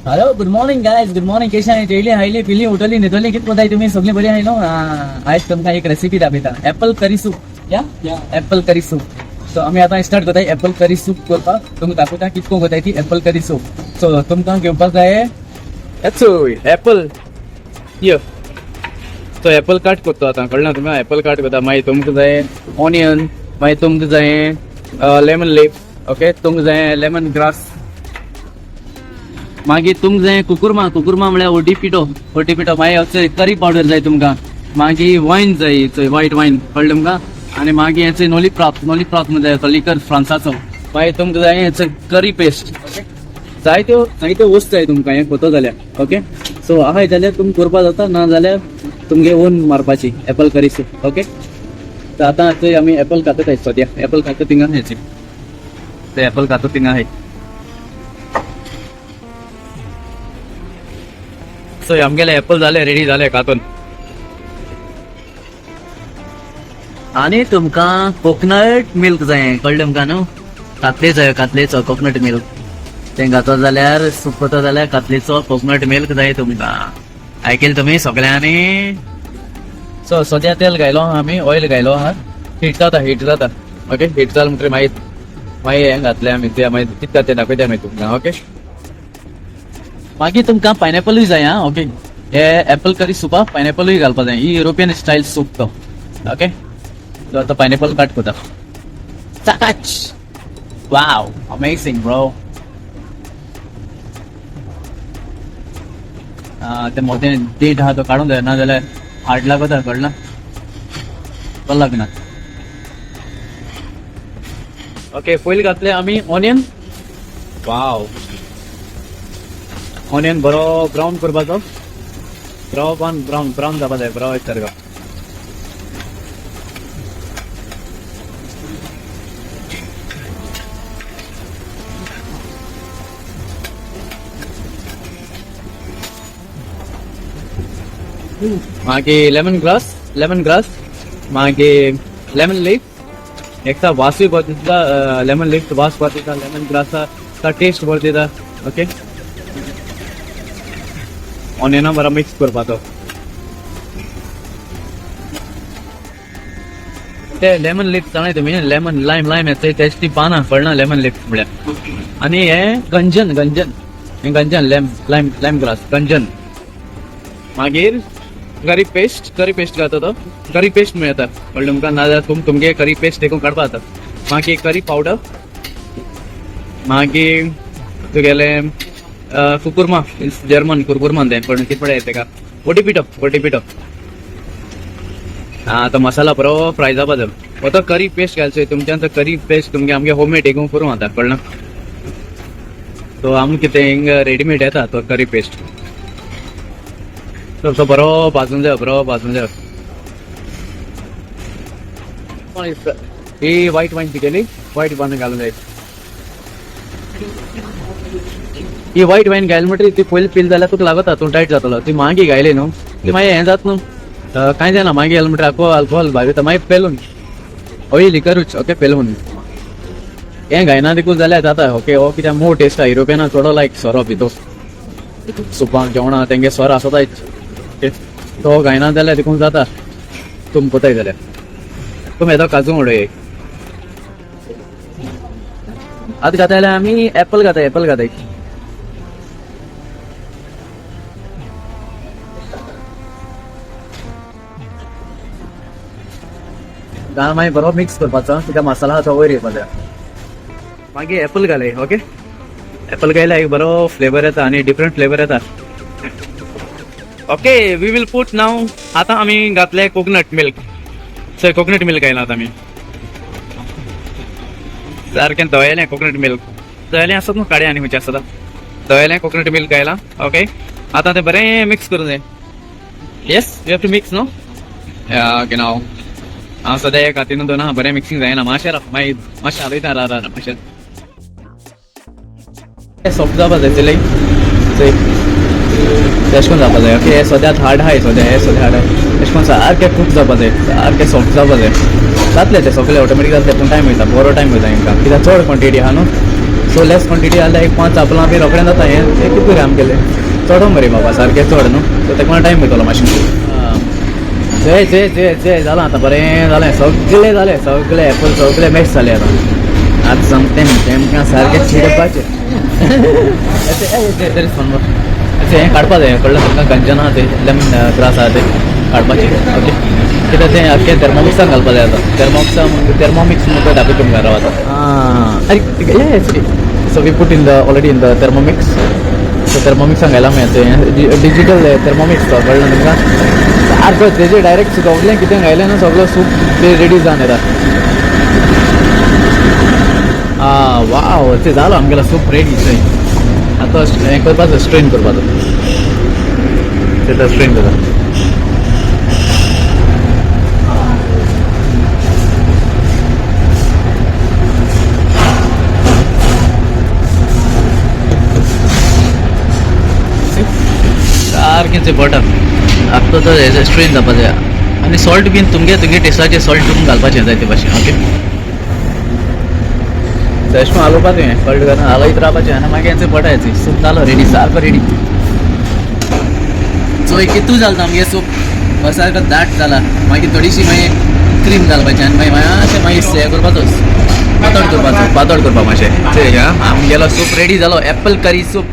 Hello, good morning guys, good morning. केशे आहाय? जेयली, highly, पिली, उठली, न्हिदली, कित कोताय तुमी? सगळीं बरी आहाय न्हू? आयज तुमकां एक रेसिपी दाखयता, एप्पल करी सूप. या, एप्पल करी सूप. सो आमी आतां स्टार्ट करताय एप्पल करी सूप करपाक. तुमकां दाखयता कितको कोताय ती एप्पल करी सूप. सो तुमकां घेवपाक जाय एप्पल. यो, सो एप्पल कट करता आतां, कळना तुमकां? एप्पल कट करता. मागीर तुमकां जाय ऑनियन, मागीर तुमकां जाय लेमन लीफ, ओके, तुमकां जाय लेमन ग्रास, मागीर तुमकां जाय कुकुरमा. कुकुरमा म्हळ्यार ओटी पिठो, ओटी पिठो. मागीर करी पावडर जाय तुमकां, मागीर वायन जाय, वायट वायन, कळ्ळें तुमकां? आनी मागीर हेचे नोली प्राप्त, नोली प्राप्त म्हणजे तो लिकर फ्रांसाचो. मागीर तुमकां जाय हेचे करी पेस्ट. जायत्यो जायत्यो वस्तू जाय तुमकां हें कोतो जाल्यार. ओके, सो आहाय जाल्यार तुमी करपा जाता, ना जाल्यार तुमगे ओन मारपाची एपल करी सूप. ओके, तर आतां थंय आमी एपल कातत सद्या. एपल कातत थिंगा हेची, ते एपल कातत थिंगा आहाय. सो आमगेले एपल जाले, रेडी जाले कातून. आनी तुमकां कोकोनट मिल्क जाय, कळ्ळें तुमकां न्हू? कातले जाय, कातलेचो कोकोनट मिल्क. तें घातलो जाल्यार, सूप करता जाल्यार कातलेचो कोकोनट मिल्क जाय तुमकां. आयकेल तुमी सगळ्यांनी? सो सद्या तेल घायलो आहा आमी, ऑयल घायलो आहा. हीट जाता, हीट जाता. ओके, हीट जाल म्हणटकीर मागीर मागीर हें घातलें आमी ते, मागीर कितें जाता तें दाखयता मागीर तुमकां. ओके, मागीर तुमकां पायनएपलूय जाय. आं, ओके, हे एपल करी सुपाक पायनएपलूय घालपा जाय. ही युरोपियन स्टायल सूप तो. ओके, सो आतां पायनएपल कट करता. चाकाच, वाव, अमेझींग ब्रो. ते मोठे देठ आहा तो काडून जाय, ना जाल्यार हाड लागता, कळना, कळ लागना. ओके, पयलीं घातले आमी ऑनियन. वाव, ऑनियन बरो ब्रावन करपाचो, ब्रावन ब्रावन ब्रावन जावपा जाय, बरो सारको. मागीर लेमन ग्रास, लेमन ग्रास, मागीर लेमन लीफ. एकता वासूय बरो दिता, लेमन लीफ वास बरो दिता, लेमन ग्रासाचा टेस्ट बरो दिता. ओके, ऑनियना बरो मिक्स करपाचो. ते लेमन लीफ जाणाय तुमी? लेमन लायम, लायम येता तेच ती पानां, कळना? लेमन लीफ म्हळ्यार. आनी हे गंजन, गंजन, हे गंजन, लेम लायम, लायम ग्रास, गंजन. मागीर करी पेस्ट, करी पेस्ट घालता तो. करी पेस्ट मेळटा, कळ्ळें तुमकां? नाजाल्यार तुमगे करी पेस्ट देखून काडपा जाता. मागीर करी पावडर, मागीर तुगेलें कुकुरमा, जर्मन कुरकुरमा तें, पण कितें पळय तेका, ओटी पिठो, ओटी पिठो. आं, तो मसाला बरो फ्राय जावपा जाय. हो तो करी पेस्ट घालचो तुमच्यान. तो करी पेस्ट तुमगे आमगे होममेड देखून करूं जाता, कळना? तो आमकां कितें हिंग रेडीमेड येता तो करी पेस्ट. तो तो बरो भाजून जाय, बरो भाजून जाय. ही व्हायट वायन केली, व्हायट वायन घालून जाय. ही व्हायट वायन घायली म्हणटकीर ती पयलीं पिल जाल्यार तुका लागता, तूं टायट जातलो. ती मागीर घायली न्हू, ती मागीर हें जात न्हू, कांय जायना. मागीर घाल म्हणटकीर आखो अल्कोहोल भायर वयता. मागीर पेलून हय लिकरूच. ओके, पेलून हें घायना देखून जाल्यार जाता. ओके, हो कित्याक मोर टेस्ट आहा. युरोपियना चडो लायक सोरो भितर, सुपां जेवणां तेंगे सोरो आसताच. ओके, तो घायना जाल्यार देखून जाता. तुम कोताय जाल्यार तुमी येता काजू उडय. आतां घाता जाल्यार आमी एप्पल घाताय, एप्पल घाताय. घाल, मागीर बरो मिक्स करपाचो. कित्याक मसाला आहा तो वयर येवपा जाय. मागीर एप्पल घालय. ओके, एप्पल घायल्यार एक बरो फ्लेवर येता आनी डिफरंट फ्लेवर येता. Okay, we will put now. आतां आमी घातले coconut milk. So coconut milk घायला आतां आमी. सारकें धोयलें कोकोनट मिल्क, धोयलें आसत न्हू, काडे आनी खंयचें आसता, धोयलें कोकोनट मिल्क घायलां. ओके, आतां तें बरें मिक्स करूं जाय. Yes, you have to mix न्हू. ओके, नाव हांव सद्या एक हातीन दोन बरें मिक्सिंग जायना. मातशें राव, मागीर मातशें हालयता. राव राव, मातशें सॉफ्ट जावपा जाय. चलय चय, तेश कोन जावपा जाय. ओके, हे सद्या हार्ड आहाय, सद्या हे सद्या हार्ड आहाय. तेश कोन सारकें कूक जावपा जाय, सारकें सॉफ्ट जावपा जाय. जातलें तें सगळें ऑटोमॅटीक जातलें, पूण टायम वयता, बरो टायम वयता हेंकां, कित्याक चड क्वॉन्टिटी आहा न्हू. सो लेस क्वॉन्टिटी जाल्यार एक 5 आपलां बी रोखडें जाता हें. तें कितें रे आमगेलें चडो मरे बाबा, सारकें चड न्हू. सो तेका टायम वयतलो मातशें. जे जे जे जे जालां आतां बरें जालें, सगळें जालें, सगळें एपल सगळें मॅश जालें आतां. आतां सामकें तेमकां सारकें चिडपाचें. अशें हें काडपा जाय, कळ्ळें तुमकां? गंजन आहा तें, लेमन ग्रास आहा तें काडपाचें. ओके, कित्याक तें आख्खें थर्मोमिक्सान घालपा जाय आतां. थर्मोमिक्स म्हणटा दाखयता तुमकां, राव आतां. आरे so we put in the already in the Thermomix. So थर्मोमिक्सान घायला आमी आतां हें डिजीटल थर्मोमिक्स तो, कळ्ळें तुमकां? सारको तेजे डायरेक्ट सगळें कितें घायलें न्हू, सगळो सूप ते रेडी जावन येता. वाव, ते जालो आमगेलो सूप रेडी. थंय आतां हें करपाचो, स्ट्रेन करपाचो. ते स्ट्रेन करता. सारकें ते बटर आतां तो स्ट्रेन जावपा जाय. आनी सॉल्ट बीन तुमगे तुमगे टेस्टाचें सॉल्ट तुमकां घालपाचें जाय ते भाशेन. ओके, अशें करून हालोवपा तुवें, कळ्ळें तुका? हालयत रावपाचें आनी मागीर हें बटर येता. सूप जालो रेडी, सारको रेडी. सो एक कितू जालो आमगे सूप सारको दाट जाला. मागीर थोडीशी मागीर क्रीम घालपाची आनी मागीर मातशें मागीर हें करपाचो, पातळ करपाचो, पातळ करपा मातशें. आमगेलो सूप रेडी जालो, एप्पल करी सूप.